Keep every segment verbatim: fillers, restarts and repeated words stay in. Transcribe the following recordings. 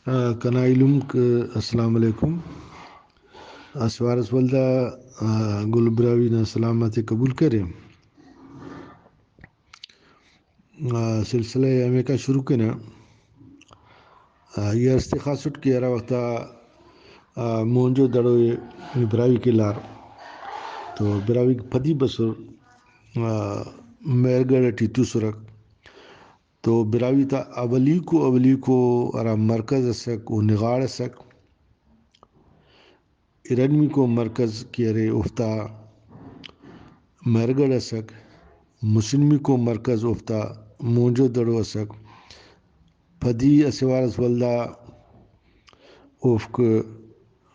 آ، کنا ایلمک، آ، السلام علیکم۔ اسہ وارس ولدا، آ، گل براہوئی نا سلام آتے قبول کرے۔ آ، سلسلہ ءِ ہمیکا شروع کینہ۔ آ، ای است خاصٹ کہ ہرا وخت آ، آ، مونجو دڑو ءِ براہوئی کلار تو براہوئی پدی بسر، آ، مہرگڑھ ٹی توسرک۔ تو براہوئی تا اولیکو، اولیکو ہرا مرکز اسک، او نغاڑ اسک۔ ارنمیکو مرکز کہ ارے، اوفتا مہرگڑھ اسک۔ مسنمیکو مرکز اوفتا مونجو دڑو اسک۔ پدی اسہ وارس ولدا اوفک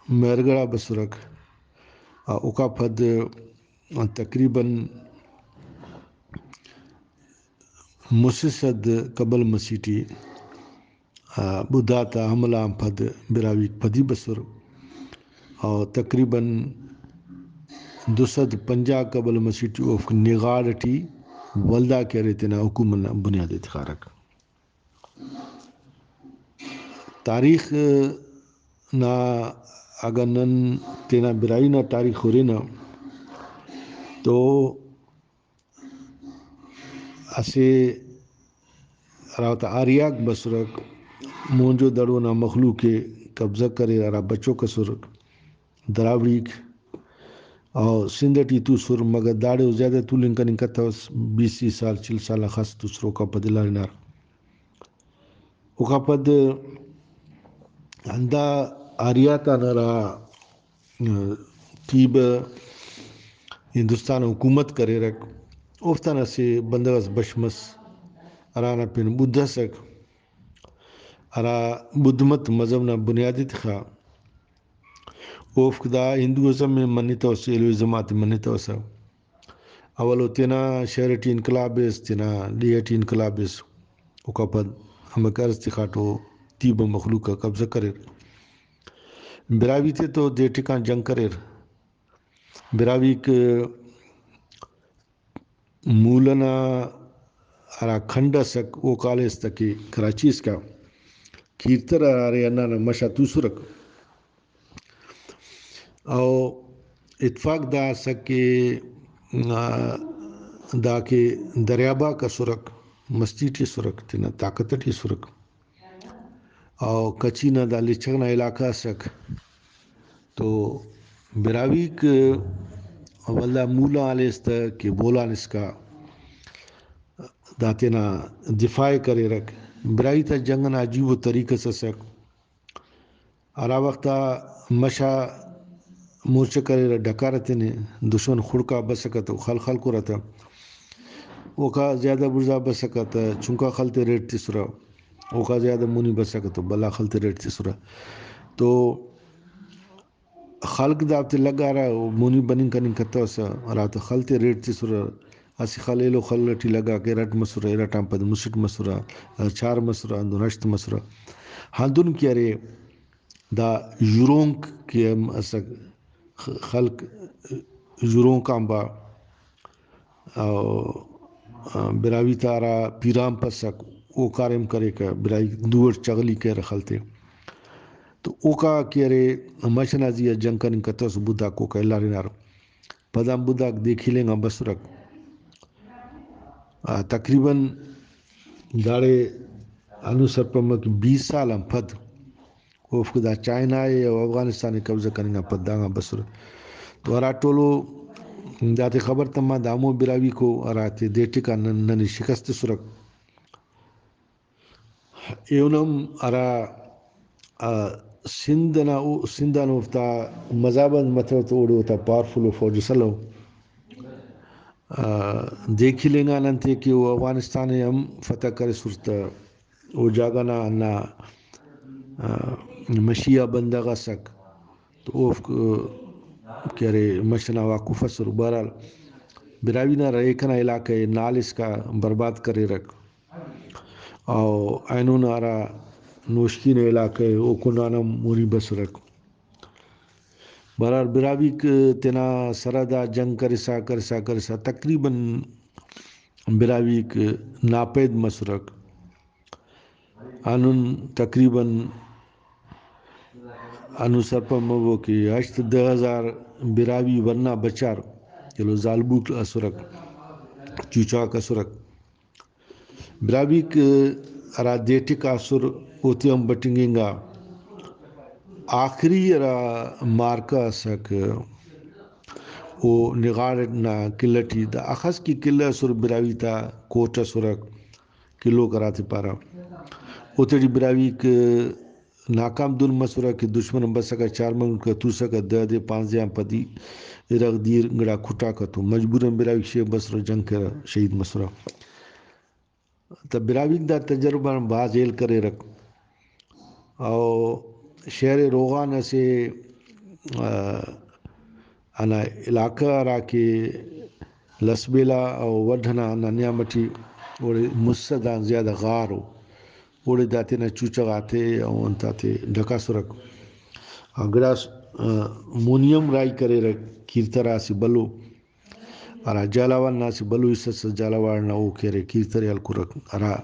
مہرگڑھ آ بسرک۔ آ، اوکا پد تقریباً مسہ سد قبل مسیح ٹی، آ، بدھا تا حملہ آن پد براہوئیک پدی بسر۔ اور تقریباً دو سد پنجاہ قبل مسیح ٹی اوفک نغاڑ ٹی ولدا کہ ارے تینا حکومت نا بنیاد ءِ تخارک۔ تاریخ نا اگہ نن تینا براہوئی نا تاریخ ہُرنہ تو اسہ ہرا تا آریاک بسرک، مونجو دڑو نا مخلوق ءِ قبضہ کریر، ہرا بچوک ئسر دراوڑیک، او سندھ ٹی توسر، مگر داڑے او زیادہ تولنگ کننگ کتوس، بیس سی سال، چل سال آن خاص توسر، اوکا پد الارینار۔ اوکا پد ہندا آریاتان ہرا تیبہ ہندوستان حکومت کریرک، اوفتان اسہ بندغ اس بش مس، ہرانا پن بدھ اسک، ہرا بدھ مت مذہب نا بنیاد ءِ تخا۔ اوفک دا ہندوازم ءِ منتوسہ، ایلوازم آتے منتوسہ۔ اول او تینا شہر ٹی انقلاب ایس، تینا ڈیہہ ٹی انقلاب ایس، اوکا پد امر کریر، تخاٹ او تیبہ مخلوق آ قبضہ کریر۔ براہوئی تے تو دے ٹکان جنگ کریر۔ براہوئیک مولہ نا ہرا کھنڈ اسک، او کالیس تہ کہ کراچی اسکا کیرتر ہرا ارے، ہندانا مش آ توسرک۔ او اتفاق دا اسک کہ، آ، دا کہ دریاباک اسرک، مستی ٹی اسرک، تینا طاقت ٹی اسرک۔ او کچھی نا دا لچغ نا علاقہ اسک، تو براہوئیک ولدا مولہ آن ہلیس تہ کہ بولان اسکا دا تینا دفاع ءِ کریرک۔ براہوئی تا جنگ ئنا عجیب و طریقہ اس اسک۔ ہرا وخت آ مش آ مورچہ کریرہ، ڈکار تینے، دشمن خڑک آ بسکہ تو خل خلکرہ تہ، اوکا زیادہ بڑزا بسکہ تہ چنکا خل تے ریٹ تسرہ، اوکا زیادہ مونی بسکہ تو بھلا خل تے ریٹ تسرہ۔ تو خلق دافتے لگارہ، او مونی بننگ کننگ کتوسہ، ہراتو خل تے ریٹ تسرہ، اسہ خل ایلو خل ٹی لگاکہ ارٹ مسرہ، ارٹ آن پد مسٹ مسرہ، چار مسرہ، ہندن ہشت مسرہ۔ ہندن کہ ارے، دا ژرونک کہ ہم اسک، خ-، خلق ژرونک آن با، او براہوئی تا ہرا پیران پسک، او کاریم کریکہ، براہوئی دو اٹ چغلی کیرہ خل تے۔ تو اوکا کہ ارے، مش ئنا زی آ جنگ کننگ کتوسہ، بدھاک اوکا الارینارہ۔ پدان بدھاک دیکھیلینگ آن بسرک۔ آ، تقریباً داڑے ہندن سرپند مریک کہ بیس سال آن پد اوفک دا چائنا ءِ او افغانستان ءِ قبضہ کننگ آن پد دانگان بسرہ۔ تو ہرا ٹولو داتے خبر تما، دا ہمو براہوئیکو ہراتے دے ٹکان نن، ننے شکست تسرک۔ ایہن ہم ہرا، آ، سندھ ئنا او، سندھ آن اوفتا مذہب آن متو تو اوڑے اوتا پاورفل و فوج اس الو۔ آ، دیکھیلینگان انتے کہ او افغانستان ءِ ہم فتح کرسر تہ او جاگہ نا ہندا، آ، مشی آ بندغ اسک تو اوفک، آ، کہ ارے مش ئنا واقف اسر۔ بہرحال براہوئی نا رہینگانہ علاقہ ءِ نال اسکا برباد کریرک۔ او اینو نا ہرا نوشکی نا علاقہ ءِ، اوکان ہم مونی بسرک۔ بہرحال براہوئیک تینا سرحد آ جنگ کرسا، کرسا، کرسا تقریباً براہوئیک ناپید مسرک۔ ہندن تقریباً ہندن سرپند مبو کہ ہشت دہ ہزار براہوئی ورنا بچار، ایلو زالبوٹ ئسرک، چوچاک ئسرک۔ براہوئیک ہرا دے ٹک آ ئسر، اوتے ہم بٹنگ انگا۔ آخری ہرا معرکہ ئسک، او نغاڑ نا قلعہ ٹی، دا اخس کہ قلعہ ئسر، براہوئی تا کوٹ ئسرک، قلعوک ہراتے پارہ، اوتیٹی براہوئیک ناکام دن مسرہ کہ دشمن بسکہ چار منٹ کہ توسکہ دہ دے پانزدہ آن پدی ارغ دیر گڑا کٹاکہ تو مجبوراً براہوئیک شیف بسرہ، جنگ کیرہ، شہید مسرہ۔ تہ براہوئیک دا تجربہ آن بھاز ہیل کریرک۔ او شہر روغان اسہ، آ، انا علاقہ ہراکہ لسبیلہ و وڈھ ئنا ہندا نیام ئٹی، اوڑے مسہ دان زیادہ غار ءُ، اوڑے دا تینا چوچہ غاتے و انتاتے ڈکاسرک۔ گڑاس، آ، مونی ہم راہی کریرہ، کیرترہ اسہ بھلو، ہرا جھالاوڑ نا اسہ بھلو حصہ ئس، جھالاوڑ نا او کہ ارے کیرترے ہلکرک، ہرا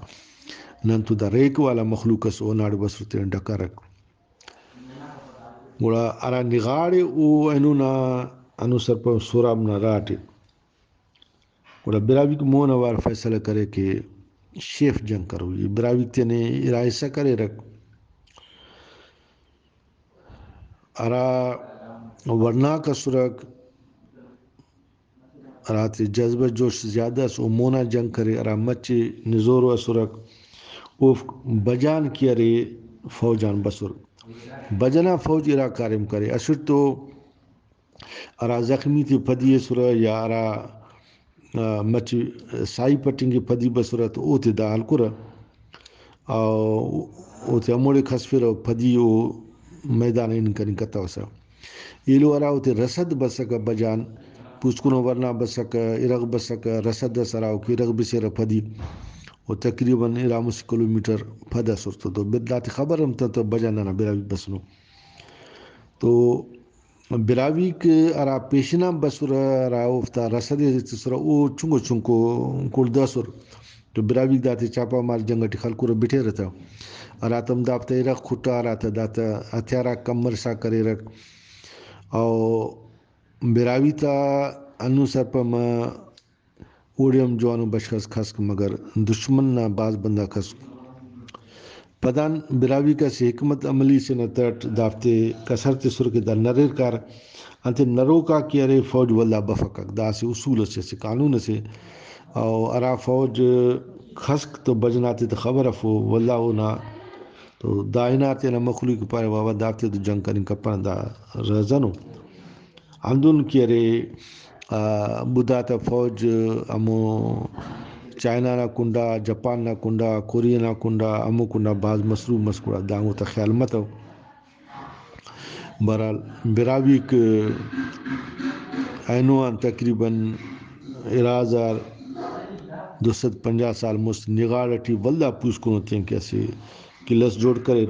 نن تو دا ریک والا مخلوق ئس، او ناڑے بسر تینا ڈکارک۔ گڑا ہرا نغاڑ ءِ او اینو نا، ہندن سرپند سوراب نا راہٹ ءِ۔ گڑا براہوئیک مون اوار فیصلہ کرے کہ شیف جنگ کرو۔ ای براہوئیک تینے ارا حصہ کریرک۔ ہرا ورناک اسرک، ہراتے جذبہ جوش زیادہ ئس، او مونا جنگ کرے، ہرا مچے نزورو اسرک، اوفک بجان کہ ارے فوج آن بسر۔ بجنا فوج ارا کاریم کرے۔ اسٹ تو ہرا زخمی تے پدی اسرہ یا ہرا، آ، مچے ساہی پٹنگ کہ پدی بسرہ تو اوتے دا ہلکرہ۔ او اوتے ہموڑے کھسفرہ، پدی او میدان آ ہننگ کننگ کتوسہ۔ ایلو ہرا اوتے رسد بسکہ بجان، پوسکنو ورنا بسکہ، ارغ بسکہ، رسد ئس ہراکہ ارغ بسیرہ پدی، او تقریباً ارا مسہ کلومیٹر پد ئسر تو، تو داتے خبر ہم تہ تو بجان ننا براہوئی بسنو۔ تو براہوئیک ہرا پیشن آن بسرہ، ہرا اوفتا رسد ئے تسرہ، او چنکو چنکو کڑدہ ئسر۔ تو براہوئیک داتے چھاپہ مار جنگ ٹی خلکرہ، بٹیرہ تہ۔ ہراتم دافتا ارغ کٹا، ہراتہ داتا ہتھیارآک کم مرسا کریرک۔ او براہوئی تا ہندن سرپند اوڑے ہم جوانو بشخ اس کسک، مگر دشمن نا بھاز بندغ کسک۔ پدان براہوئیک اسہ حکمت عملی سے نا تہٹ دافتے کسر تسر کہ دا نریر کارہ۔ انتئے نروک آ کہ ارے فوج ولدا بفکک، دا اسہ اصول اسے، اسہ قانون اسے۔ او ہرا فوج خسک تو بجناتے تہ خبر افو، ولدا اونا تو دا ہنا تینا مخلوق پارے، بابا دافتے تو جنگ کننگ کپنہ، دا رزنو۔ ہندن کہ ارے، آ، بھدا تا فوج ہمو چائنا نا کنڈا، جاپان نا کنڈا، کوریا نا کنڈا، ہمو کنڈا بھاز مصروف مس، گڑا دانگو تا خیال متو۔ بہرحال، براہوئیک اینو آن تقریباً ارا ہزار دو سد پنجاہ سال مست نغاڑ ٹی ولدا پوسکنو تینکہ اسہ قلعہ اس جوڑ کریر۔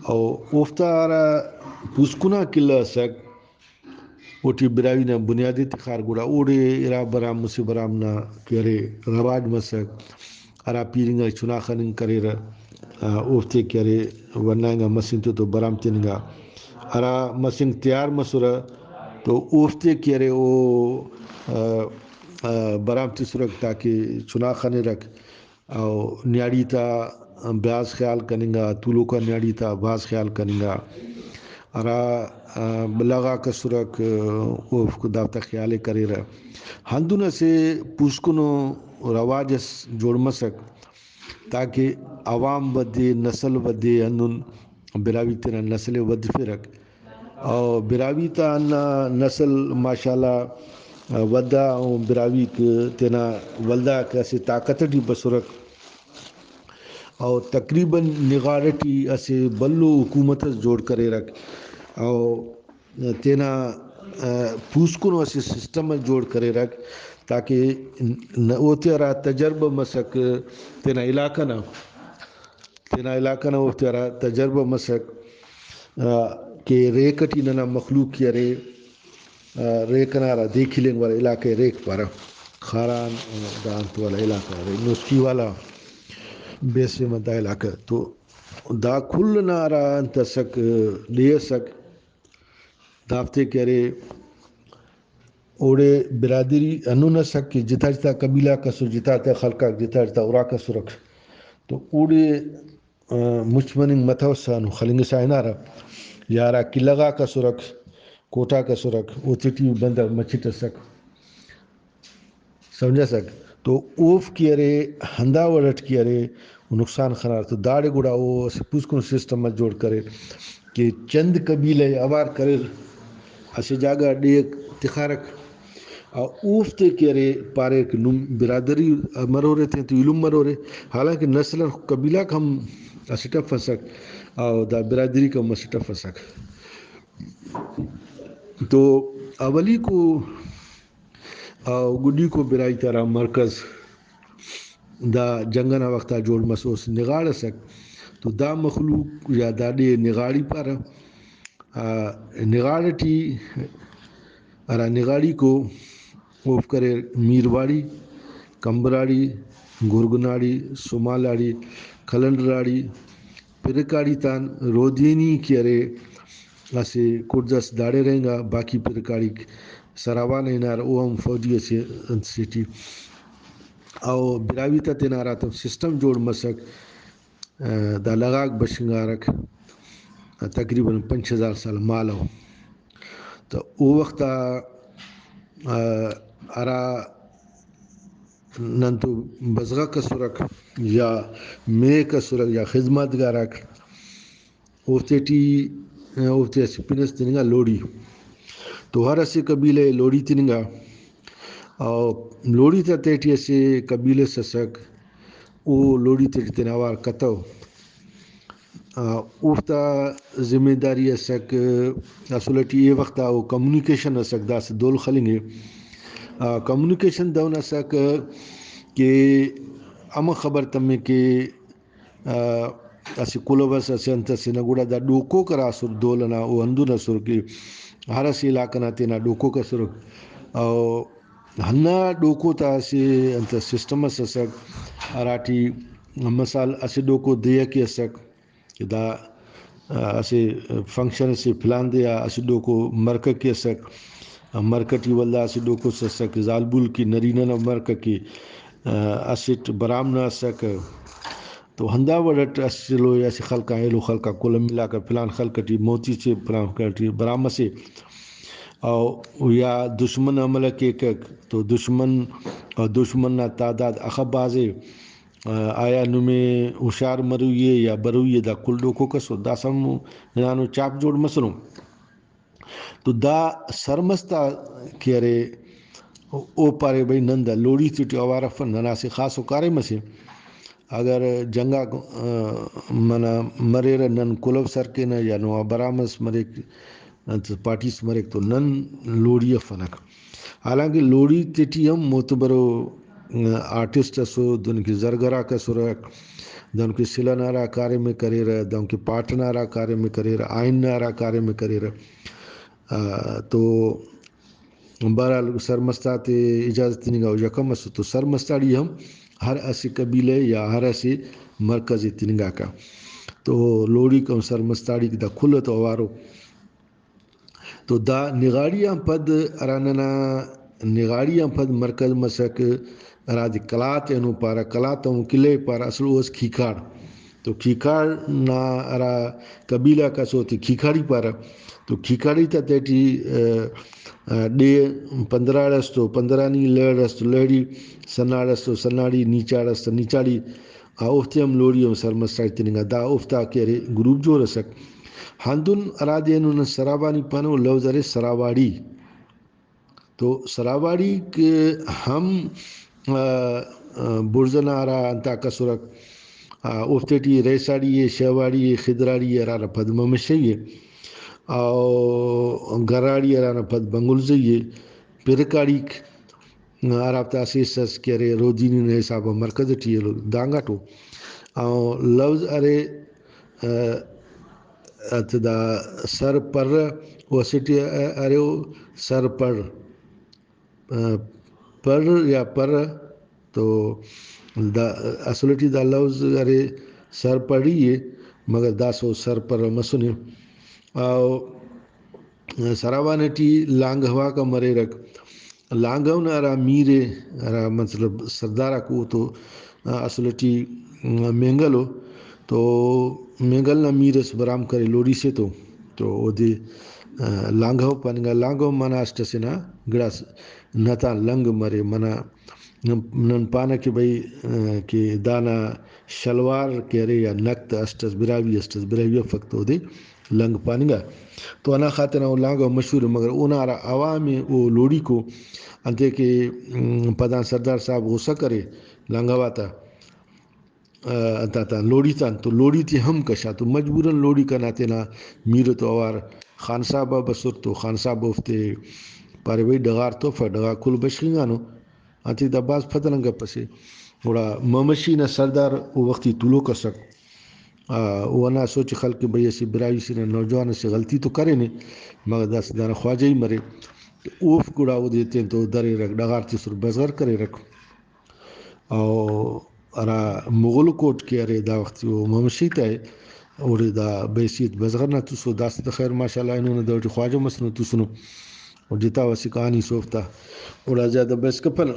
او اوفتا ہرا پوسکنا قلعہ ئسک، اوٹی براہوئی نا بنیاد ئے تخار، گڑا اوڑے ارا برام، مسہ برام نا کہ ارے رواج مسک، ہرا پیرنگ ئے چنا خننگ کریرہ، آ، اوفتے کہ ارے ورنا انگا مسنگ تو، تو برام تننگا، ہرا مسنگ تیار مسرہ تو اوفتے کہ ارے او، آ، آ، برام تسرک تاکہ چنا خنرک۔ او نیاڑی تا بھاز خیال کننگا، تولوکا نیاڑی تا بھاز خیال کننگا۔ ہرا، آ، بلہ غاک اسرک، اوفک دافتا خیال ئے کریرہ۔ ہندن اسہ پوسکنو رواج اس جوڑ مسک تاکہ عوام ودے، نسل ودے، ہندن براہوئی تینا نسل ئے ودفرک۔ او براہوئی تا ہندا نسل ماشاءاللہ ودا، او براہوئیک تینا ولداک اسہ طاقت ٹی بسرک۔ او تقریباً نغاڑ ٹی اسہ بھلو حکومت اس جوڑ کریرک۔ او تینا، آ، پوسکنو اسہ سسٹم اس جوڑ کریرک تاکہ ن-، اوتے ہرا تجربہ مسک تینا علاقہ نا، تینا علاقہ نا اوفتے ہرا تجربہ مسک، آ، کہ ریک ٹی ننا مخلوق کہ ارے، آ، ریک ئنا ہرا دے کلنگ والا علاقہ ئے ریک پارہ، خاران، آ، دا انت والا علاقہ ارے، نسخی والا بیسے مہ دا علاقہ تو دا کل نا ہرا انت ئسک، ڈیہہ ئسک، دافتے کہ ارے اوڑے برادری ہندن ئسک کہ جتا جتا قبیلہ آک ئسر، جتا جتا خلق آک، جتا جتا اراک ئسرک۔ تو اوڑے، آ، مچ مننگ متوسہ ہندن خلنگسا ہنارہ، یا ہرا قلعہ غاک ئسرک، کوٹہ آک ئسرک، اوتیٹی بندغ مچٹ ئسک۔ سمجھسک؟ تو اوفک کہ ارے، ہندا وڑ اٹ کہ ارے، او نقصان خنار۔ تو داڑے گڑا او اسہ پوسکن سسٹم اس جوڑ کریر کہ چند قبیلہ ءِ اوار کریر، اسہ جاگہ ڈیہہ تخارک، آ، اوفتے کہ ارے پاریر کہ نم برادری مرورے، تینتون ایلم مرورے، حالانکہ نسلاً قبیلہ غاک ہم اسٹ افسک، او دا برادریک ہم اسٹ افسک۔ تو اولیکو او گڈیکو براہوئی تا ہرا مرکز دا جنگ ئنا وخت آ جوڑ مسوس نغاڑ ئسک۔ تو دا مخلوق یا دا ڈیہہ نغاڑی پارہ۔ آ، نغاڑ ٹی ہرا نغاڑیکو اوفک اریر میر واڑی، کمبراڑی، گرگناڑی، سمالاڑی، کلنڈراڑی، پرکاڑی تان رودینی کہ ارے اسہ کڑد اس داڑے رہینگا، باقی پرکاڑیک سراوان ہنار، او ہم فوجی اسہ انت سے ٹی۔ او براہوئی تا تینا ہراتم سسٹم جوڑ مسک، آ، دا لغاک بشنگارک، آ، تقریباً پنچ ہزار سال مالو۔ تو او وخت آ، آ، ہرا نن تو بزغک اسرک یا میک اسرک یا خذمتگارک، اوفتے ٹی، اوفتے اسہ پن اس تننگا لوڑی۔ تو ہر اسہ قبیلہ ءِ لوڑی تننگا۔ او لوڑی تا تہٹی اسہ قبیلہ اس اسک، او لوڑی تیٹی تینا اوار کتو۔ آ، اوفتا ذمہ داری اسک، اصل ٹی اے وخت آ او کمیونیکیشن اسک، داسہ دول خلنگے۔ آ، کمیونیکیشن دہن اسک کہ امر خبر تمے کہ، آ، اسہ کلہو اس، اسہ انت ئسے نا، گڑا دا ڈوکوک ہرا اسر دول ئنا، او ہندن اسر کہ ہر اسہ علاقہ نا تینا ڈوکوک اسرک۔ او ہندا ڈوکو تا اسہ انت سسٹم اس اسک، ہراٹی مثال اسہ ڈوکو دے ئکے اسک کہ دا، آ، اسہ فنکشن اسے پلان دے آ اسہ ڈوکو مرکہ کے اسک، مرکہ ٹی ولدا اسہ ڈوکو اس اسک زالبول کہ نرینہ نا مرکہ کہ، آ، اسٹ برام نا اسک۔ تو ہندا وڑ اٹ اسہ ایلو یا اسہ خلق آ، ایلو خلق آ کل ملا کر پلان خلق ٹی موتی سے پلان خلق ٹی برام سے۔ او یا دشمن حملہ کیکک تو دشمن، او دشمن نا تعداد اخہ بھازے۔ آ، آیا نمے ہشار مروئی ءِ یا بروئی ءِ، دا کل ڈوکوک اسر، داسہ ہم ہنانو چاپ جوڑ مسنو۔ تو دا سرمست آ کہ ارے، او پارے، بھئی، نن دا لوڑی تیٹی اوار افن، ننا اسہ خاصو کاریم اسے۔ اگر جنگ آک، آ، منہ مریرہ، نن کلہو سر کینہ یا نما برام اس مریک، انت پارٹیس مریک تو نن لوڑی افنک۔ حالانکہ لوڑی تیٹی ہم معتبرو آرٹسٹ اسو، دنکہ زرگراک اسرک، دنکہ سلہ نا ہرا کاریم ءِ کریرہ، دنکہ پاٹ ئنا ہرا کاریم ءِ کریرہ، آئین نا ہرا کاریم ءِ کریرہ۔ آ، تو بہرحال سرمست آتے اجازت تننگا او یکم اسو تو سرمستاڑی ہم ہر اسہ قبیلہ یا ہر اسہ مرکز ءِ تننگاکہ۔ تو لوڑیک ہم سرمستاڑیک دا کل تو اوارو۔ تو دا نغاڑی آن پد ہرا ننا نغاڑی آن پد مرکز مسک، ہرادے قلات اینو پارہ، قلات ہمو قلعہ ءِ پارہ، اصل او اس کھیکاڑ۔ تو کھیکاڑ نا ہرا قبیلہ غاک اسو اوتے کھیکاڑی پارہ۔ تو کھیکاڑی تا تہٹی، آ، آ، ڈیہہ پندراڑ اس تو پندرانی، لہڑ اس تو لہڑی، سناڑ اس تو سناڑی، نیچاڑ اس تو نیچاڑی، آ، اوفتے ہم لوڑی ہم سرمساڑی تننگا۔ دا اوفتا کہ ارے گروپ جوڑ ئسک۔ ہندن ہرادے اینو نن سراوانی پانہ، او لوز ارے سراواڑی۔ تو سراواڑیک ہم، آ، آ، بڑز ئنا ہرا انتاک اسرک، آ، اوفتے ٹی ریساڑی ءِ، شہواڑی ءِ، خدراڑی ءِ، ہرانا پد ممشئی ءِ، او گراڑی ہرانا پد بنگلزئی ءِ، پرکاڑیک ہرافتا اسہ حصہ اس کہ ارے رودینی نا حساب آ مرکز ٹی ایلو دانگاٹو۔ او لوز ارے، آ، انت دا سر پرہ و اسٹ ارے او سر پڑ، آ، پڑ یا پرہ تو دا اصل ٹی دا لوز ارے سر پڑی ءِ، مگر داسہ او سرپرہ مسنے۔ او سراوان ٹی لانگہ غاک ہم مریرک۔ لانگہ نا ہرا میر ءِ، ہرا مطلب سردار آک او تو، آ، اصل ٹی، م، مینگل او۔ تو مینگل نا میر اس برام کرے لوڑی سے تو، تو اودے، آ، لانگہ پاننگا۔ لانگہ منا اسٹ اسے نا گڑاس نتان لنگ مرے۔ منا نن، نن پانہ کہ بھئی، آ، کہ دانا شلوار کہ ارے یا نت اسٹ اس، براہوئی اسٹ اس، براہوئی افک تو اودے لنگ پاننگا۔ تو ہندا خاطر آن او لانگہ مشہور ءِ، مگر اونا ہرا عوام ءِ او لوڑیکو انتئے کہ، م، پدان سردار صاحب غصہ کرے لانگہ غاتا، آ، انتاتان لوڑی تان، تو لوڑی تے ہم کشا، تو مجبوراً لوڑی کنا تینا میر تو اوار خان صاحب آ بسر، تو خان صاحب اوفتے پارے بھئی ڈغار تحفہ، ڈغار کل بشخنگانو۔ آنتیک دا بھاز پدننگ گپ اسے۔ گڑا ممشی نا سردار او وختی تولوک ئسک۔ آ، او ہندا سوچ خلک کہ بھئی اسہ براہوئی سے نا نوجوان اسے غلطی تو کرینے، مگر داسہ دانا خواجہی مرے۔ اوفک گڑا اودے تین تو دریرک، ڈغار تسر بزغر کریرک۔ او ہرا مغل کوٹ کہ ارے دا وخت او ممشی تا ءِ، اوڑے دا بحیثیت بزغر نا تسو، داسہ تہ خیر ماشاءاللہ اینو نا دو ٹی خواجہ مسنو تسنو۔ او جتا و اسہ کہانی سے اوفتا، اوڑا زیادہ بحث کپنہ۔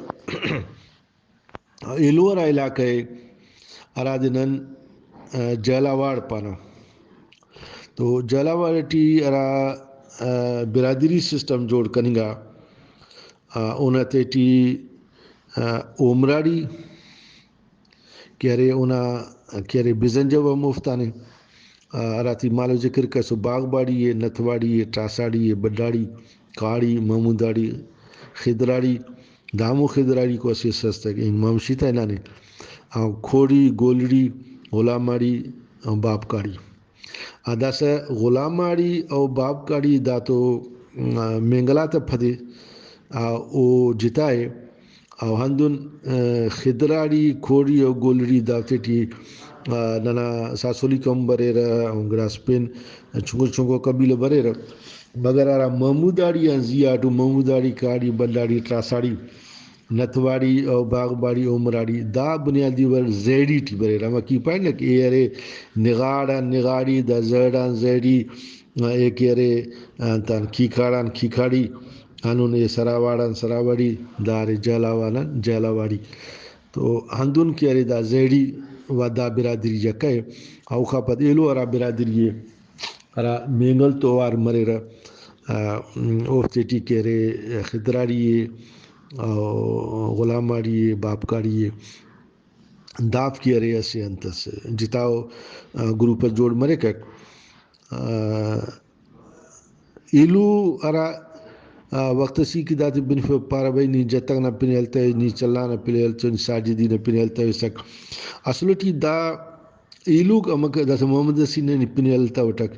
ایلو ہرا علاقہ ءِ ہرادے نن، آ، جہلاواڑ پانہ۔ تو جہلاواڑ ٹی ہرا، آ، برادری سسٹم جوڑ کننگا، آ، اونا تہٹی، آ، اومراڑی کہ ارے اونا کہ ارے بزنجو ہم اوفتانے، آ، ہراٹی مالو ذکر کرسو، باغ باڑی ءِ، نت واڑی ءِ، ٹراساڑی ءِ، بڈاڑی، کاڑی، محموداڑی، خضراڑی، دا ہمو خضراڑیکو اسہ حصہ اس تہ کہ ممشی تا ہنانے۔ آ، کھوڑی، گولڑی، غلاماڑی، آ، باپکاڑی۔ آ، داسہ غلاماڑی او باپکاڑی دا تو، آ، مینگل آتا پدے، آ، او جتا ءِ۔ او ہندن، آ، خضراڑی، کھوڑی او گولڑی دافتے ٹی، آ، ننا ساسولیک ہم بریرہ، گڑاس پین چنکو چنکو قبیلہ بریرہ۔ مگر ہرا محموداڑی آن زیاٹو، محموداڑی، کاڑی، بلاڑی، ٹراساڑی، نتواڑی او باغباڑی، اومراڑی، دا بنیادی وڑ زیڑی ٹی بریرہ۔ ہمہ کہ ای پانہ کہ اے ارے نغاڑ آن نغاڑی، دا زیڑ آن زیڑی، اے کہ ارے انتان کیکاڑ آن کیکاڑی، ہندن اے سراواڑ آن سراواڑی، دا ارے جہلاوان آن جہلاواڑی۔ تو ہندن کہ ارے دا زیڑی و دا برادری یکہ ءِ۔ اوخا پد ایلو ہرا برادری ءِ، ہرا مینگل تو اوار مریرہ، آ، اوفتے ٹی کہ ارے خضراڑی ءِ، او غلاماڑی ءِ، باپکاڑی ءِ، دافک کہ ارے اسہ انت اس جتاؤ، آ، گروپ اس جوڑ مریکک۔ آ، ایلو ہرا، آ، وخت اس ای کہ داتے بنفے پارہ بھئی نی جتگ نا پن ءِ ہلتوے، نی چلان نا پن ءِ ہلتوے، نی ساجدی نا پن ءِ ہلتویسک۔ اصل ٹی دا ایلوک امک داسہ محمد یسین نا نی پن ءِ ہلتوٹک۔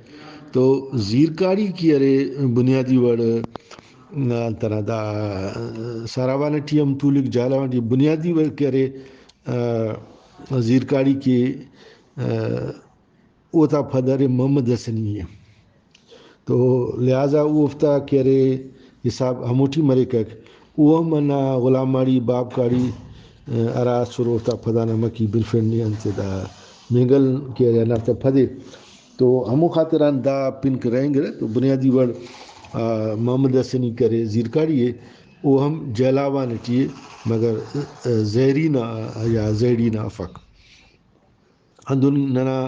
تو زیرکاڑی کہ ارے بنیادی وڑ، آ، انت ئنا دا سراوان ٹی ہم تولک، جہلاوان ٹی بنیادی وڑ کہ ارے، آ، زیرکاڑی کہ، آ، اوتا پد ارے محمد حسنی ءِ۔ تو لہٰذا اوفتا کہ ارے حساب ہموٹی مریکک۔ او ہم ہندا غلاماڑی، باپکاڑی، آ، ہرا اسر اوفتا پدان امکی بنفنڈ نے انت دا مینگل کہ ارے ہندافتا پدے۔ تو ہمو خاطران دا پنک رہینگرہ۔ تو بنیادی وڑ، آ، محمد حسنی کہ ارے زیرکاڑی ءِ، او ہم جہلاوان ٹی ءِ، مگر، آ، زہری نا یا زیڑی نا افک۔ ہندن ننا،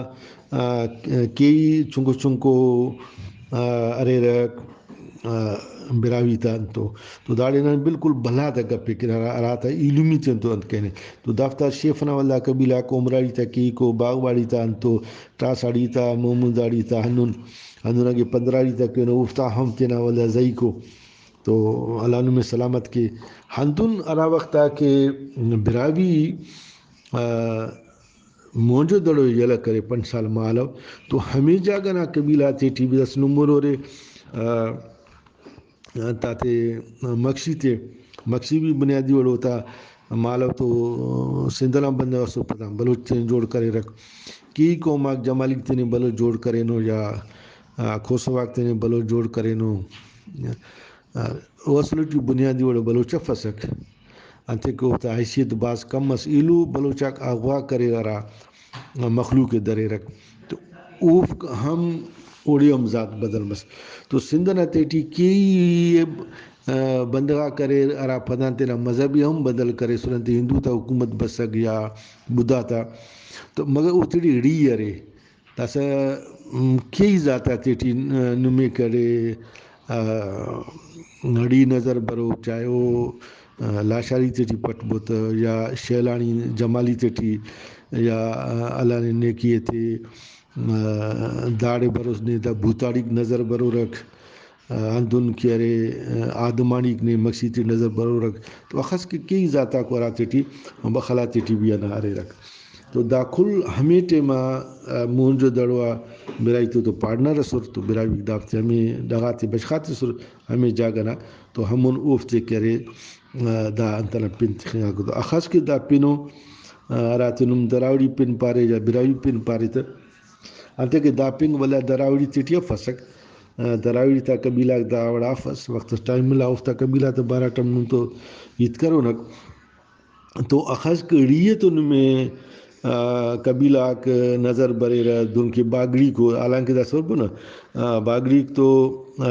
آ، کیہی چنکو چنکو، آ، اریرہ، آ، براہوئی تا انتو۔ تو داڑے نن بالکل بھلا تا گپ ءِ کن ہرا، ہراتا ایلمی تے انتو انت کرینے۔ تو دافتا شیف ئنا ولدا قبیلہ آک عمراڑی تا کیہیکو، باغباڑی تا انتو، ٹراساڑی تا، محموداڑی تا، ہندن، ہندن اگہ پندراڑی تا کینو، اوفتا ہم تینا ولدا زہیکو۔ تو اللہ نمے سلامت کے۔ ہندن ہرا وخت آ کہ براہوئی، آ، مونجو دڑو یلہ کرے پنچ سال مالو، تو ہمے جاگہ نا قبیلہ آتے ٹی بھی داسہ نمر اورے، آ، انتاتے مکسی تے، مکسی بھی بنیادی وڑ اوتا مالو تو سندھ ئنا بندغ اسو، پدان بلوچ تینے جوڑ کریرک۔ کیہی قوم آک جمالیک تینے بلوچ جوڑ کرینو یا، آ، کھوسو آک تینے بلوچ جوڑ کرینو۔ آ، او اصل ٹی بنیادی وڑ بلوچ افسک، انتئے کہ اوفتا حیثیت بھاز کم ئس۔ ایلو بلوچ آک اغوا کریر ہرا مخلوق ءِ دریرک۔ تو اوفک ہم اوڑے ہم ذات بدل مس۔ تو سندھ نا تیٹی کیہی، آ، بندغ آک اریر، ہرا پدان تینا مذہب ءِ ہم بدل کریسر، انتئے ہندو تا حکومت بسک یا بدھا تا، تو مگر اوتیٹی ڑی ارے۔ داسہ، م، کیہی ذات آتیٹی، آ، نمے کرے، آ، ڑی نظر بروک، چاہے او، آ، لاشاری تیٹی پٹ بو تہ یا شیلانی جمالی تیٹی یا، آ، اللہ نے نیکی ایتے، آ، داڑے بروس نے دا بھوتاڑیک نظر برورک، آ، ہندن کہ ارے، آ، آدمانیک نے مکسی تے نظر برورک۔ تو اخس کہ کیہی ذات آک ہرا تیٹی بخلا تیٹی بھی ہندا ہریرک۔ تو دا کل ہمے ٹائما، آ، موہنجو دڑو آ براہوئی تو، تو پارٹنر ئسر، تو براہوئی دافتے ہمے ڈغاتے بشخا تسر، ہمے جاگہ نا، تو ہمون اوفتے کہ ارے، آ، دا انت ئنا پن تخنگاکو۔ تو اخس کہ دا پنو، آ، ہراتے نم دراوڑی پن پارے یا براہوئی پن پارے تہ، انتئے کہ دا پنگ ولدا دراوڑی تیٹی افسک، آ، دراوڑی تا قبیلہ غاک دا وڑا افس، وخت اس ٹائم ملا، اوفتا قبیلہ تا بارہ ٹم نم تو ہیت کرونک۔ تو اخس کہ ڑی ءِ تو نمے، آ، قبیلہ غاک نظر بریرہ، دنکہ باگڑیکو، حالانکہ دا سرپو نا، آ، باگڑیک تو، آ،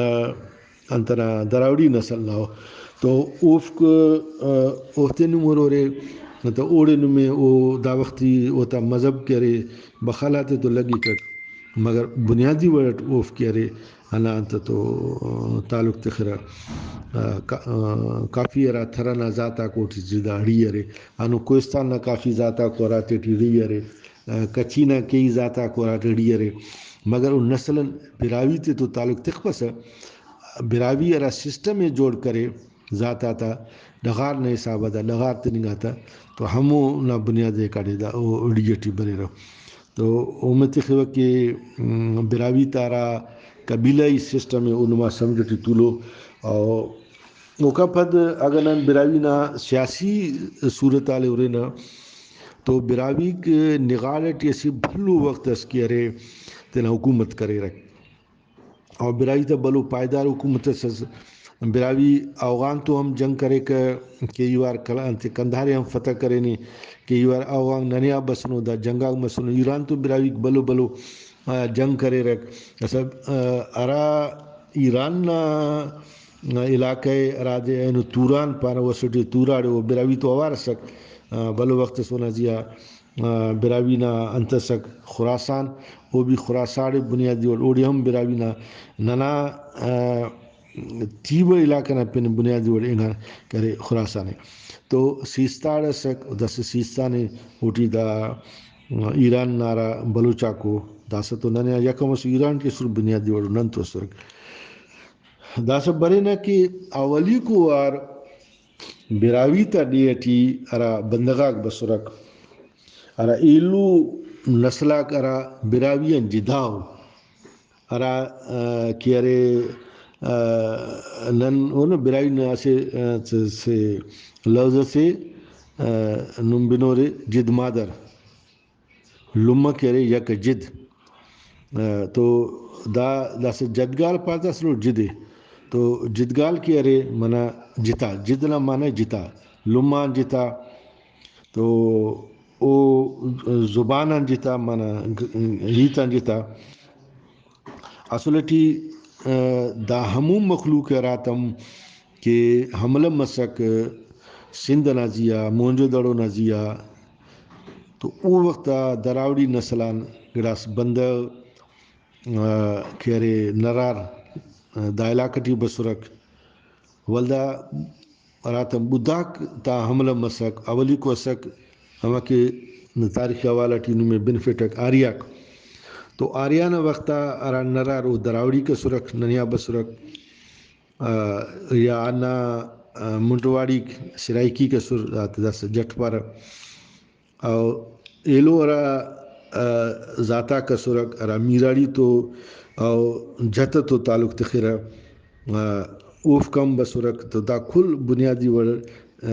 انت ئنا دراوڑی نسل نا ءُ۔ تو اوفک، آ، اوفتے نم ہرورے، تو اوڑے نمے او دا وختی اوتا مذہب کہ ارے بخالاتے تو لگیکک، مگر بنیادی وڑ اٹ اوفک کہ ارے ہندا انت تو تعلق تخرہ۔ آ، کا-، آ، کافی ہرا تھر ئنا ذات آک اوٹی جدا ڑی ارے، ہنو کوہستان نا کافی ذات آک ہراتے ٹی ڑی ارے، آ، کچھی نا کیہی ذات آک ہراتے ڑی ارے، مگر او نسل آن براہوئی تے تو تعلق تخپسہ، براہوئی ہرا سسٹم ءِ جوڑ کرے ذات آتا ڈغار نا حساب آ، دا ڈغار تننگا تا، تو ہمو نا بنیاد ءِ کاٹی دا او ڑی ٹی بریرہ۔ تو اومے تخوہ کہ، م، براہوئی تا ہرا قبیلہ ای سسٹم ءِ او نما سمجھ ٹی تولو۔ او اوکان پد اگہ نن براہوئی نا سیاسی صورتحال ءِ ہُرنہ تو براہوئیک نغاڑ ٹی اسہ بھلو وخت اس کہ ارے تینا حکومت کریرک۔ اور براہوئی تا بھلو پائیدار حکومت اس ئس۔ براہوئی اوغان تو ہم جنگ کریکہ، کئی وار کل-، انتے قندھار ءِ ہم فتح کرینے، کئی وار اوغان ننے آ بسنو، دا جنگ آک مسنو۔ ایران تو براہوئیک بھلو بھلو، آ، جنگ کریرک۔ اسہ، آ، ہرا ایران نا علاقہ ءِ، ہرادے اینو توران پانہ، اسٹ ءِ توراڑے، او براہوئی تو اوار ئسک، آ، بھلو وخت اس اونا زیہا آ، براہوئی نا انت ئسک خراسان، او بھی خراسان ءِ بنیادی وڑ، اوڑے ہم براہوئی نا ننا، آ، تیبہ علاقہ نا پن بنیادی وڑ انگان کرے خراسان ءِ۔ تو سیستان ئسک، داسہ سیستان ءِ اوٹی دا، آ، ایران نا ہرا بلوچ آکو، داسہ تو ننے آ یکم ئسر ایران ٹی اسر بنیادی وڑ نن تو اسرک۔ داسہ برینہ کہ اولیکو وار براہوئی تا ڈیہہ ٹی ہرا بندغ آک بسرک، ہرا ایلو نسل آک ہرا براہوئی آن جدا ءُ، ہرا، آ، کہ ارے، آ، نن اونا براہوئی نا اسہ، آ، سے، سے لوز اسے، آ، نم بنورے جد مادر۔ لمہ کہ ارے یک جد، آ، تو دا داسہ جدگال پارہ، داسہ لوٹ جدے۔ تو جدگال کہ ارے منہ جتا، جد نا معنی جتا، لمہ آن جتا۔ تو او زبان آن جتا، معنی ہیت آن جتا۔ اصل ٹی، آ، دا ہمو مخلوق ءِ ہراتم کہ حملہ مسک سندھ ئنا زیہا، موہنجو دڑو نا زیہا، تو او وخت آ دراوڑی نسل آن گڑاس بندغ، آ، کہ ارے نرار، آ، دا علاقہ ٹی بسرک۔ ولدا ہراتم بدھاک تا حملہ مسک، اولیکو اسک، ہمکہ تاریخی حوالہ ٹی نمے بنفٹک آریاک۔ تو آریا نا وخت آ ہرا نرار او دراوڑیک اسرک، ننے آ بسرک۔ آ، یا ہندا، آ، منٹواڑیک سرائیکیک اسر، داتے داسہ جٹ پارہ۔ او ایلو ہرا، آ، ذاتاک اسرک، ہرا میراڑی تو او جت تو تعلق تخرہ، آ، اوفک ہم بسرک۔ تو دا کل بنیادی وڑ، آ،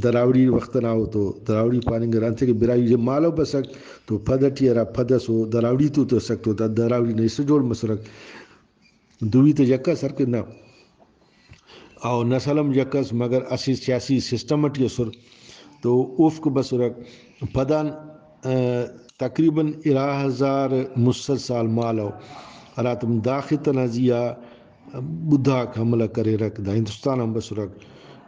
دراوڑی وخت ئنا او تو دراوڑی پاننگرہ۔ انتئے کہ براہوئی مالو بسک تو پد ٹی ہرا پد ئس او دراوڑی تو تو اسک تو دا دراوڑی نا حصہ جوڑ مسرک۔ دوئی تہ یک ئس ہر کہ نہ، او نسل ہم یک ئس، مگر اسہ سیاسی سسٹم ٹی اسر، تو اوفک بسرک۔ پدان، آ، تقریباً ارا ہزار مسڑ سال مالو، ہراتم داخت ئنا زیہا بدھاک حملہ کریرک، دا ہندوستان آن بسرک۔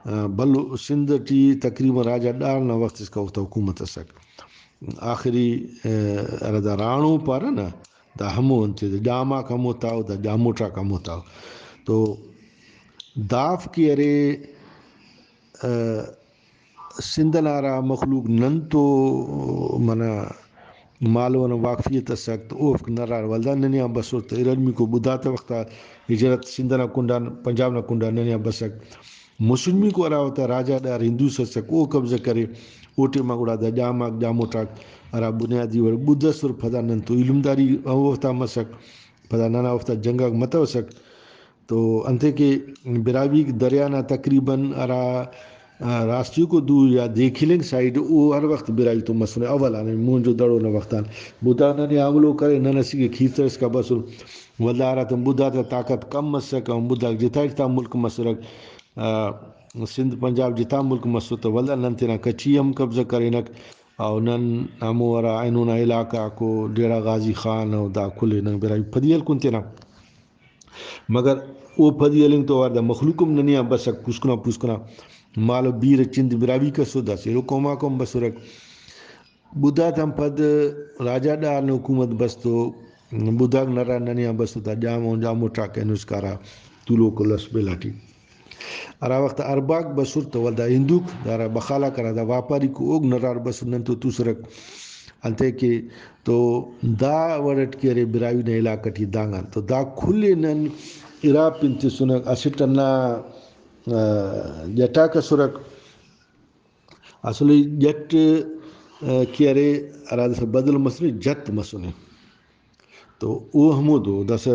آ، بلو-، سندھ ٹی تقریباً راجہ ڈار نا وخت اسکا اوفتا حکومت ئسک۔ آخری، آ، ہرا دا راݨو پارہ نا، دا ہمو انتے، دا جام آک ہمو تاو، دا جاموٹ آک ہمو تاو۔ تو دافک ارے، آ، سندھ ئنا ہرا مخلوق نن تو منہ مالو ئنا واقفیت ئسک، تو اوفک نرار ولدا ننے آن بسر، تہ ارمیکو بدھا تا وختا ہجرت سندھ ئنا کنڈان، پنجاب نا کنڈان ننے آن بسک۔ مسنمیکو ہرا وتا راجہ ڈار ہندوس ئسک، او قبضہ کرے، او ٹائما گڑا دا جام آک، جاموٹ آک ہرا بنیادی وڑ بدھ ئسر، پدا نن تو ایلمداری اوفتا مسک، پدا ننا اوفتا جنگ آک متوسک۔ تو انتئے کہ براہوئیک دریا نا تقریباً ہرا، آ، راستیکو دو یا دیکھلنگ سائیڈ او ہر وخت براہوئی تو مسنے، اول آن موہنجو دڑو نا وخت آن۔ بدھا ننے حملو کرے، نن اسیکہ کھیرتر اسکا بسر۔ ولدا ہراتم بدھا تا طاقت کم مسک، ہم بدھاک جتا جتا ملک مسرک، آ، سندھ پنجاب جتا ملک مسر، تو ولدا نن تینا کچھی ہم قبضہ کرینک، او نن ہمو ہرا اینو نا علاقہ آکو، ڈیڑہ غازی خان او دا کل ئے نن براہوئی پدی ہلکن تینا۔ مگر او پدی ہلنگ تو اوار دا مخلوق ہم ننے آن بسک، پوسکنا پوسکنا مالو بیرہ چند براہوئی کسر، داسہ ایلو قوم آک ہم بسرک۔ بدھا تان پد راجہ ڈار نا حکومت بس تو بدھاک نرا ننے آن بسر، دا جام و جاموٹ آک اینو اسکا ہرا تولوکو لس بیلہ ٹی۔ ہرا وخت عرباک بسر تو ولدا ہندوک، دا ہرا بخالاک ہرا دا واپاریکو اوک نرار بسر، نن تو توسرک۔ انتئے کہ تو دا وڑ اٹ کہ ارے براہوئی نا علاقہ ٹی دانگان تو دا کل ئے نن ارا پن تسنک، اسٹ ہندا، آ، جٹاک اسرک۔ اصل جٹ، آ، کہ ارے ہرا داسہ بدل مسنے، جت مسنے۔ تو او ہمودو داسہ،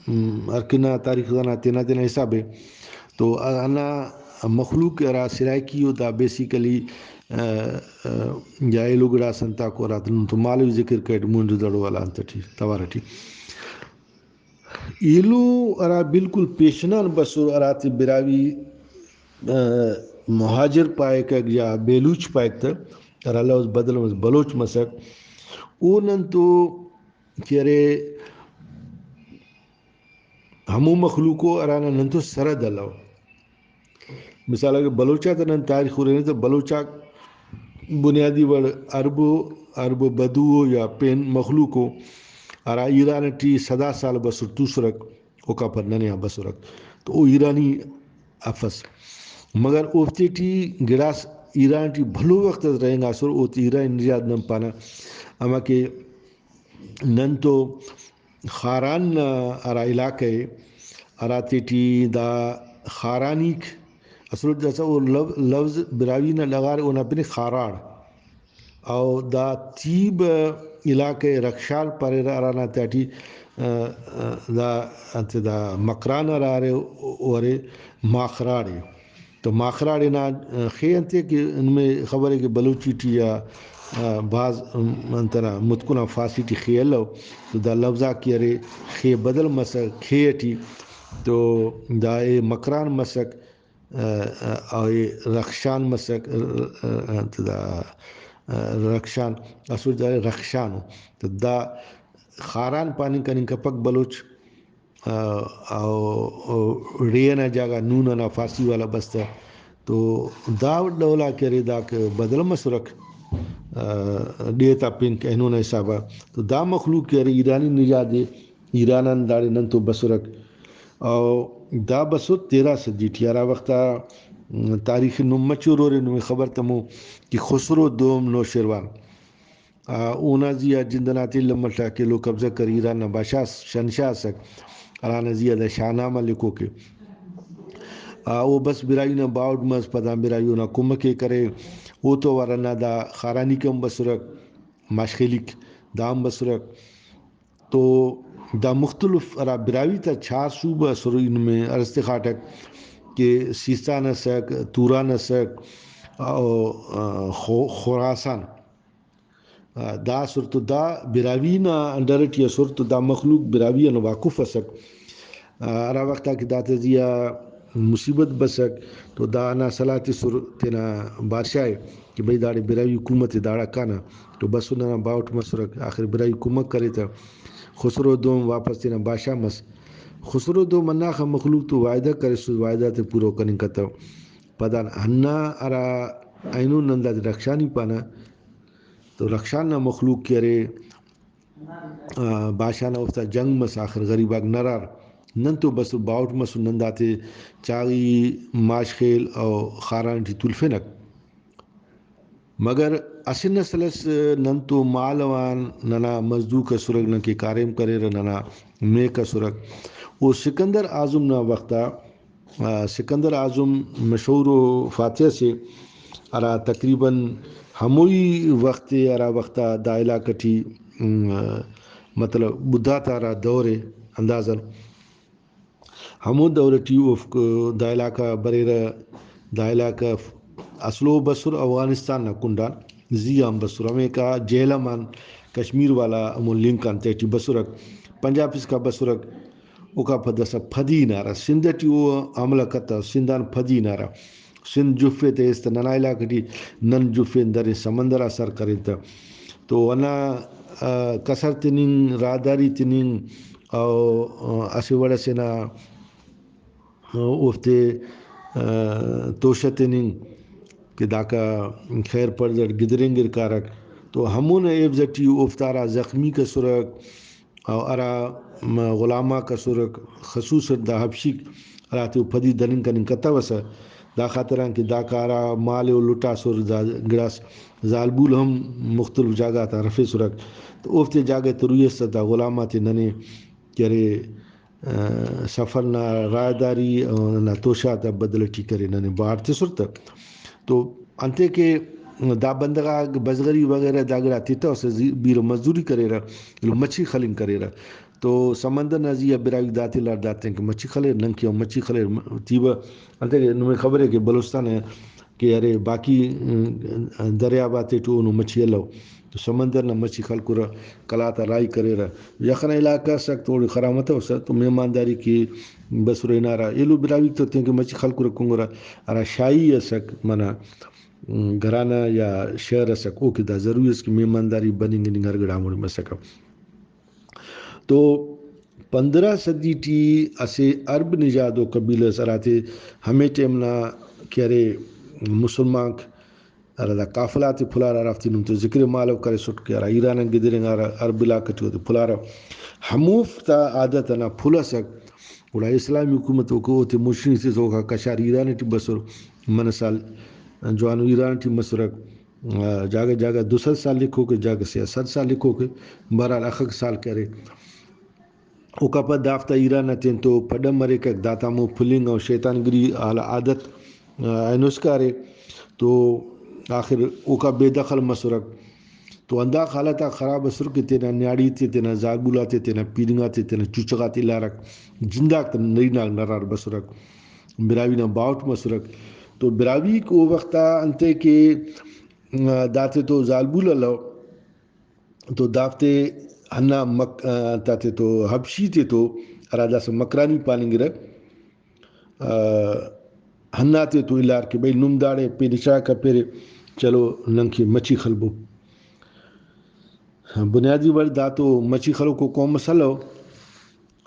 م، ہر کنا تاریخ دانا تینا تینا حساب ءِ۔ تو ہندا مخلوق ہرا سرائیکی او دا بیسیکلی، آ، آ، یا ایلو گڑاس انتاکو ہراتم تو مالوی ذکر کریٹ موہنجو دڑو والا انت ٹی، توار ٹی۔ ایلو ہرا بالکل پیشن آن بسر ہراتے براہوئی، آ، مہاجر پائکک یا بیلوچ پائک تہ، ہرا لوز بدل مس-، بلوچ مسک، او نن تو کہ ارے ہمو مخلوق ءُ ہرانا نن تو سرحد الو۔ مثال اگر بلوچ آتا نن تاریخ ہُرنہ تو بلوچ آک بنیادی وڑ عرب ءُ، عرب ءُ بدو ءُ یا پین مخلوق ءُ ہرا ایران ٹی سدا سال بسر توسرک، اوکا پد ننے آن بسرک تو او ایرانی افس۔ مگر اوفتے ٹی گڑاس ایران ٹی بھلو وخت اس رہینگاسر، اوتے ایرانی نژاد نن پانہ۔ ہمہ کہ نن تو خاران نا ہرا علاقہ ءِ، ہراتے ٹی دا خارانیک اسل داسہ او لو-، لوز براہوئی نا ڈغار اونا پن ءِ خاراڑ۔ او دا تیب علاقہ ءِ رخشان پاریرہ، ہرانا تہٹی، آ، آ، دا انت دا مکران ہرا ارے او ارے ماخراڑ ءِ۔ تو ماخراڑ نا، آ، خے انتے کہ نمے خبر ءِ کہ بلوچی ٹی آ، آ، بھاز، ام، انت نا متکن آ فارسی ٹی خے الو۔ تو دا لوز آک کہ ارے خے بدل مسک کھے ٹی، تو دا اے مکران مسک۔ آ، آ، او اے رخشان مسک، آ، آ، انت دا، آ، رخشان، اسل دا رخشان ءُ۔ تو دا خاران پاننگ کننگ کپک بلوچ، آ، او، او ڑے ئنا جاگہ نون ئنا فارسی والا بس تہ۔ تو دا ڈول آ کہ ارے داک بدل مسرک، آ، ڈے تا پنک اینو نا حساب آ۔ تو دا مخلوق کہ ارے ایرانی نژاد ءِ، ایران آن داڑے نن تو بسرک۔ او دا بسر تیرہ صدی ٹی، ہرا وخت آ، م، تاریخ نم مچور اورے نمے خبر تمو کہ خسرو دوم نوشیروان، آ، اونا زی آ جند ئنا تیل ملک آک ایلو قبضہ کر، ایران نا بادشاہ اس-، شہنشاہ اسک، ہرانا زی آ دا شاہنامہ لکھوک ءِ۔ آ، او بس براہوئی نا باہوٹ مس، پدا براہوئی اونا کمک ءِ کرے۔ او تو وار ہندا دا خارانیک ہم بسرک، ماشخیلیک دا ہم بسرک۔ تو دا مختلف ہرا براہوئی تا چار صوبہ اسر، ای نمے ارس تخاٹک کہ سیستان اسک، توران اسک، او، آ، خو-، خراسان، آ، دا اسر۔ تو دا براہوئی نا انڈر ٹی اسر، تو دا مخلوق براہوئی آن واقف اسک۔ آ، ہرا وخت آ کہ داتا زی آ مصیبت بسک تو دا ہندا صلاح تسر تینا بادشاہ ءِ کہ بھئی داڑے براہوئی حکومت ءِ داڑا کانہ تو بسر ننا باہوٹ مسرک، آخر براہوئی کمک کرے تہ خسرو دوم واپس تینا بادشاہ مس۔ خسرو دوم ہنداخہ مخلوق تو وعدہ کرسس، وعدہ تے پورو کننگ کتو۔ پدان ہندا ہرا اینو نن دادے رخشانی پانہ تو رخشان نا مخلوق کہ ارے، آ، بادشاہ نا اوفتا جنگ مس، آخر غریب آک نرار۔ نن تو بس باہوٹ مسن، نن داتے چاغی، ماش خیل او خاران ٹی تولفنک۔ مگر اسہ نسل اس نن تو مالو آن ننا مزدوک اسرک، ننکہ کاریم کریرہ، ننا میک اسرک۔ او سکندر اعظم نا وخت آ آ، سکندر اعظم مشہور و فاتح سے، ہرا تقریباً ہموئی وخت ءِ، ہرا وخت آ دا علاقہ ٹی، م، مطلب بدھا تا ہرا دور ءِ اندازہ ہمو دور ٹی اوفک دا علاقہ بریرہ، دا علاقہ اسلو بسر افغانستان نا کنڈان زی آن بسر، ہمیکا جہلم آن کشمیر والا ہمو لنک آن تہٹی بسرک، پنجاب اسکا بسرک۔ اوکا پد داسہ پدی ہنارہ، سندھ ٹی او حملہ کتو، سندھ آن پدی ہنارہ۔ سندھ جفے تے ایس تہ ننا علاقہ ٹی، نن جفین درین سمندر آ سر کرین تہ۔ تو ہندا، آ، کسر تننگ، راہداری تننگ او، آ، اسہ وڑ ئسے نا، آ، اوفتے، آ، توشہ تننگ کہ داکا خیر پڑدٹ گدرینگر کارک۔ تو ہمونا عوض ٹی اوفتا ہرا زخمیک اسرک، او ہرا م-، غلام آک اسرک، خصوصاً دا حبشیک ہراتے او پدی دننگ کننگ کتوسہ، دا خاطران کہ داکا ہرا مال ءِ او لٹاسر، دا گڑاس زالبول ہم مختلف جاگہ غاتا ہرفیسرک، تو اوفتے جاگہ تروئی اس تہ دا غلام آتے ننے کہ ارے، آ، سفر نا راہداری او ننا توشہ تا بدل ٹی کرے ننے بار تسر تہ۔ تو انتئے کہ دا بندغ آک بزغری وغیرہ دا گڑا تتوسہ، زی-، بیرہ مزدوری کریرہ، ایلو مچھی خلنگ کریرہ۔ تو سمندر نا زی آ براہوئی داتے لار داتین کہ مچھی خلیر، ننکہ ہم مچھی خلیر۔ م-، تیبہ انتئے کہ نمے خبرے کہ بلوچستان کہ ارے باقی، م، دریاب آتے ٹی اونو مچھی الو۔ تو سمندر نا مچھی خلکرہ، قلات آ راہی کریرہ۔ یخ ئنا علاقہ ئسک تو اوڑے خراب متوسہ تو مہمانداری کہ بسرہ ہنارہ۔ ایلو براہوئیک تو تینکہ مچھی خلکرہ کنگرہ، ہرا شاہی ئسک منہ گھرانہ یا شہر ئسک، اوکہ دا ضروری ئس کہ مہمانداری بننگ ہننگ ہر گڑا ہموڑے مسکہ۔ تو پندرہ صدی ٹی اسہ عرب نژادو قبیلہ ئس ہراتے ہمے ٹائم نا کہ ارے مسلمانک ہرا دا قافلہ غاتے پھلارہ، ہرافتے نم تو ذکر مالو کریسٹ کہ ہرا ایران آن گدرینگارہ، عرب علاقہ ٹی اوتے پھلارہ۔ ہموفتا عادت ئنا پھل ئسک، گڑا اسلامی حکومت اوکو اوتے مشنی تس اوکا کشار ایران ٹی بسر، منہ سال جوانو ایران ٹی مسرک، جاگہ جاگہ دو سد سال لکھوکے، جاگہ سے آ سد سال لکھوکے، بہرحال اخک سال کہ ارے۔ اوکا پد دافتا ایران نا تینتو پڈ ہم مریکک، داتا ہمو پھلنگ و شیطان گری آ عادت، آ، اینو اسکا ارے۔ تو آخر اوکا بے دخل مسرک۔ تو ہندا حالت آک خراب اسر کہ تینا نیاڑی تے، تینا زالبول آتے، تینا پیرنگ آتے، تینا چوچہ غاتے الارک، جنداک تینا نرینہ غاک نرار بسرک، براہوئی نا باہوٹ مسرک۔ تو براہوئیک او وخت آ انتئے کہ، آ، داتے تو زالبول الو، تو دافتے ہندا مک-، آ، انتاتے تو حبشی تے تو ہرا داسہ مکرانی پاننگرہ، آ، ہنداتے تو الار کہ بھئی نم داڑے پین چا کپیرے، چلو ننکہ مچھی خلبو۔ بنیادی وڑ دا تو مچھی خلوکو قوم اس الو۔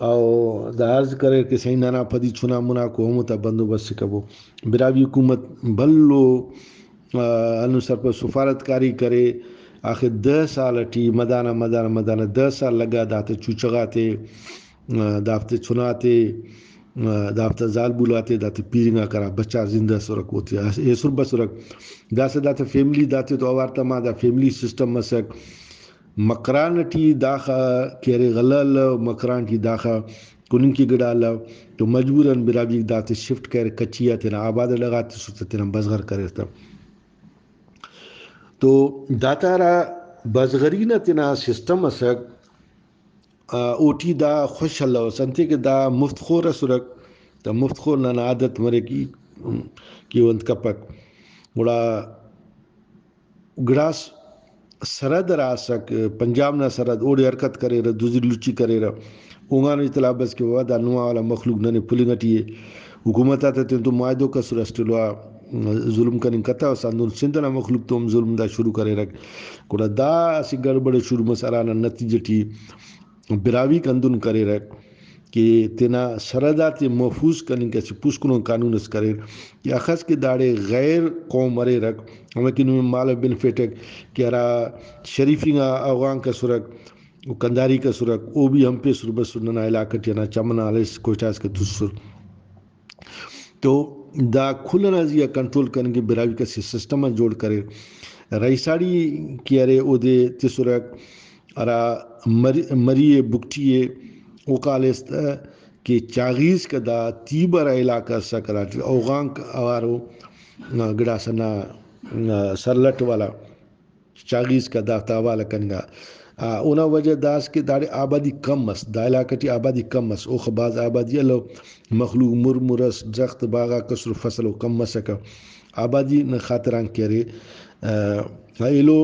او دا عرض کریر کہ سائیں ننا پدی چنا مناکو ہمو تا بندوبست ءِ کبو۔ براہوئی حکومت بھلو، آ، ہندن سرپد سفارت کاری کرے۔ آخر دہ سال ٹی مدانا، مدانا، مدانا دہ سال لگا داتے چوچہ غاتے، آ، دافتے چناتے، آ، دافتا زالبولاتے، داتے پیرنگاک ہرا بچار زندہ ئسرک اوتے ایسر بسرک۔ داسہ داتا فیملی داتے تو اوار تما دا فیملی سسٹم مسک۔ مکران ٹی داخہ کہ ارے غلہ الو، مکران ٹی داخہ کننگ کہ گڑا الو، تو مجبوراً براہوئیک داتے شفٹ کریر، کچھی آ تینا آباد اڈہ غاتے تسر تہ تینا بزغر کریر تہ۔ تو داتا ہرا بزغری نا تینا سسٹم اسک، آ، اوٹی دا خوش الوس، انتئے کہ دا مفت خور اسرک، دا مفت خور ننا عادت مریک ای کہ او انت کپک۔ گڑا گڑاس سرحد ہرا اسک، پنجاب نا سرحد، اوڑے حرکت کریرہ، دزی لچی کریرہ۔ اونگانو اطلاع بس کہ بابا دا نما والا مخلوق ننے پھلنگ ٹی ءِ۔ حکومت آتا تینتون معاہدوک ئسر، اسٹ ایلو آ ظلم کننگ کتوس، ہندن سندھ ئنا مخلوق تو ہم ظلم دا شروع کریرک۔ گڑا دا اسہ گڑبڑ ءِ شروع مس، ہرانا نتیجہ ٹی براہوئیک ہندن کریرک کہ تینا سرحد آتے محفوظ کننگ کہ اسہ پوسکنو قانون اس کریر کہ اخس کہ داڑے غیر قوم اریرک، ہمے کہ نمے مالو بنفیٹک کہ ہرا شریف انگا اوغانک اسرک، و قندھاریک اسرک، او بھی ہمپیسر بسر، ننا علاقہ ٹی ہندا چمن آ ہلیس کوئٹہ اسکا تسر۔ تو دا کل ئنا زیہا کنٹرول کننگ کہ براہوئیک اسہ سسٹم آ جوڑ کریر۔ رئیساڑی کہ ارے اودے تسرک، ہرا مری، مری ءِ، بگٹی ءِ، اوکا ہلیس تہ کہ چاغیس کہ دا تیبہ ہرا علاقہ ئسک ہراٹی اوغانک اوارو، گڑاس ہندا سرلٹ والا چاغیس کا دافتا حوالہ کننگا۔ آ، اونا وجہ دا ئس کہ داڑے آبادی کم ئس، دا علاقہ ٹی آبادی کم ئس، اوخہ بھاز آبادی الو، مخلوق مر مر ئس، درخت باغاک ئسر، فصل او کم مسکہ۔ آبادی نا خاطران کہ ارے، آ، ایلو،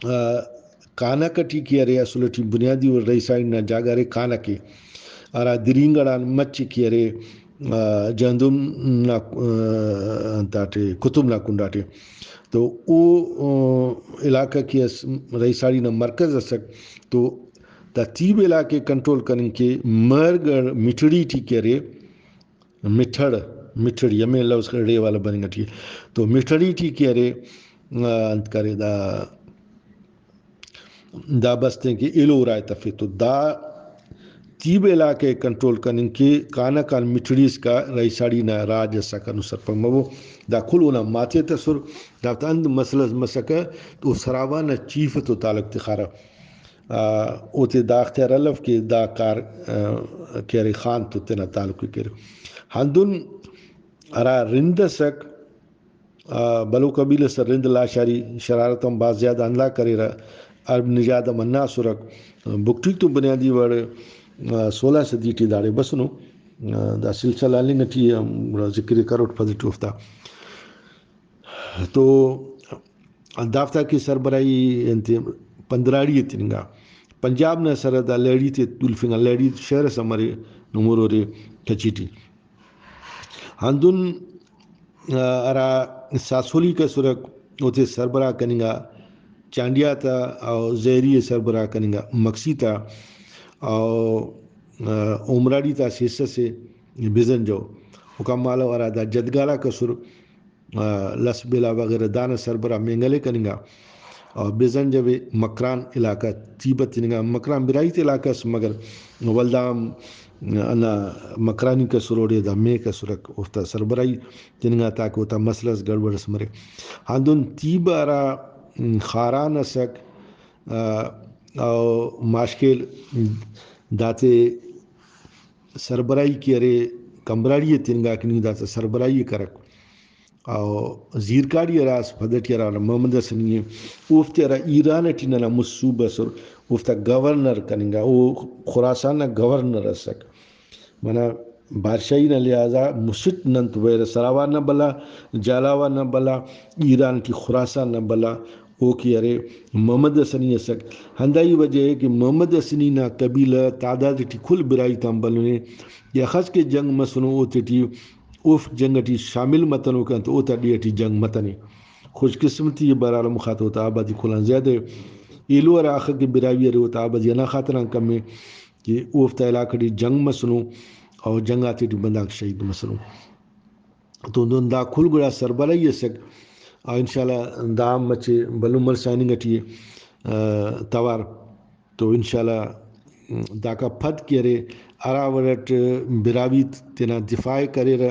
آ، کانک ٹی کہ ارے، اصل ٹی بنیادی وڑ رئیساڑی نا جاگہ ارے کانک ءِ، ہرا درینگڑ آن مچ کہ ارے، آ، جہندم نا، آ، انتاٹے، قطب نا کنڈاٹے۔ تو او، آ، علاقہ کہ اس رئیساڑی نا مرکز ئسک، تو دا تیبہ علاقہ ءِ کنٹرول کننگ کہ مہرگڑھ مٹھڑی ٹی کہ ارے، مٹھڑ، مٹھڑی، ہمے لوز ڑے والا بننگ ٹی ءِ۔ تو مٹھڑی ٹی کہ ارے، آ، انت کرے دا، دا بس تین کہ ایلو اُرا ءِ تفے۔ تو دا تیبہ علاقہ ءِ کنٹرول کننگ کہ کانک آن مٹھڑی اسکا رئیساڑی نا راج ئسک، ہندن سرپند مبو۔ دا کل اونا ماتے تسر، دافتا انت مسئلہ اس مسکہ تو سراوا نا چیف تو تعلق تخارہ۔ آ، اوتے دا اختیار الو کہ دا کار، آ، کہ ارے خان تو تینا تعلق ءِ کیرہ۔ ہندن ہرا رند ئسک، آ، بلو قبیلہ ئسر رند لاشاری شرارت آن بھاز زیادہ ہندا کریرہ، عرب نژاد ہم ہندا اسرک۔ بگٹیک تو بنیادی وڑ، آ، سولہ صدی ٹی داڑے بسنو۔ آ، دا سلسلہ ہلنگ ٹی ہم گڑا ذکر ءِ کروٹ پد ٹی اوفتا۔ تو دافتا کہ سربراہی انت پندراڑی ءِ تننگا۔ پنجاب نا سرحد آ لہڑی تے تولفنگا، لہڑی شہر ئس ہم ارے نمور اورے کچھی ٹی۔ ہندن، آ، ہرا ساسولیک اسرک اوتے سربراہ کننگا چانڈیا تا، او زہری ءِ سربراہ کننگا مکسی تا، او، آ، اومراڑی تا اسہ حصہ سے بزنجو۔ اوکان مالو ہرا دا جدگالاک اسر، آ، لس بیلہ وغیرہ دانا سربراہ مینگل ءِ کننگا۔ اور بزنجو ءِ مکران علاقہ تیبہ تننگا۔ مکران براہوئی تے علاقہ ئس، مگر ولدا ہم ہندا مکرانیک اسر اوڑے، دا میک اسرک، اوفتا سربراہی تننگا تاکہ اوتا مسئلہ اس گڑبڑ اس مرے۔ ہندن تیبہ ہرا خاران ئسک، آ، او ماشکیل داتے سربراہی کہ ارے، کمبراڑی ءِ تننگا کہ نی داتا سربراہی ءِ کرک۔ او زیرکاڑی ہرا اس پد ٹی ہرا محمد حسنی ءِ، اوفتے ہرا ایران ٹی ننا مسہ صوبہ اسر، اوفتا گورنر کننگا، او خراسان نا گورنر ئسک۔ منہ بادشاہی نا لحاظا مسٹ ننت بریرہ، سراوان نا بھلا، جھالاوان نا بھلا، ایران ٹی خراسان نا بھلا، او کہ ارے محمد حسنی ئسک۔ ہنداہی وجہ ءِ کہ محمد حسنی نا قبیلہ تعداد ٹی کل براہوئی تان بھلن ءِ، یا خاص کہ جنگ مسنو اوتے ٹی اوفک جنگ ٹی شامل متنوکان تو اوتا ڈیہہ ٹی جنگ متنے۔ خوش قسمتی ءِ بہرحال ہموخاطر اوتا آبادی کل آن زیادہ ءِ۔ ایلو ہرا اخہ کہ براہوئی ارے اوتا آبادی ہندا خاطران کم ءِ کہ اوفتا علاقہ ٹی جنگ مسنو اور جنگ آتے ٹی بندغاک شہید مسنو۔ تو دہن دا کل گڑا سربراہی ئسک، آ، انشاءاللہ دا ہم مچہ بھلن مرسا ہننگ ٹی ءِ، آ، توار۔ تو انشاءاللہ داکا پد کہ ارے، ہرا وڑ اٹ براہوئی تینا دفاع ءِ کریرہ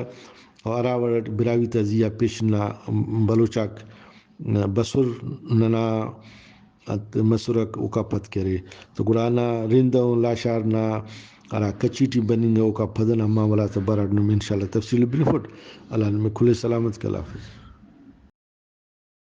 اور ہرا وڑ اٹ براہوئی تا زی آ پیشن نا بلوچ آک بسر، ننا انت مسرک، اوکا پد کہ ارے۔ تو گڑا ہندا رند ءُ لاشار نا ہرا کچھی ٹی بننگ ءِ، اوکا پد ئنا معاملات آ بارٹ نم انشاءاللہ تفصیل بنفٹ۔ اللہ نمے کل ءِ سلامت کے، اللہ حافظ۔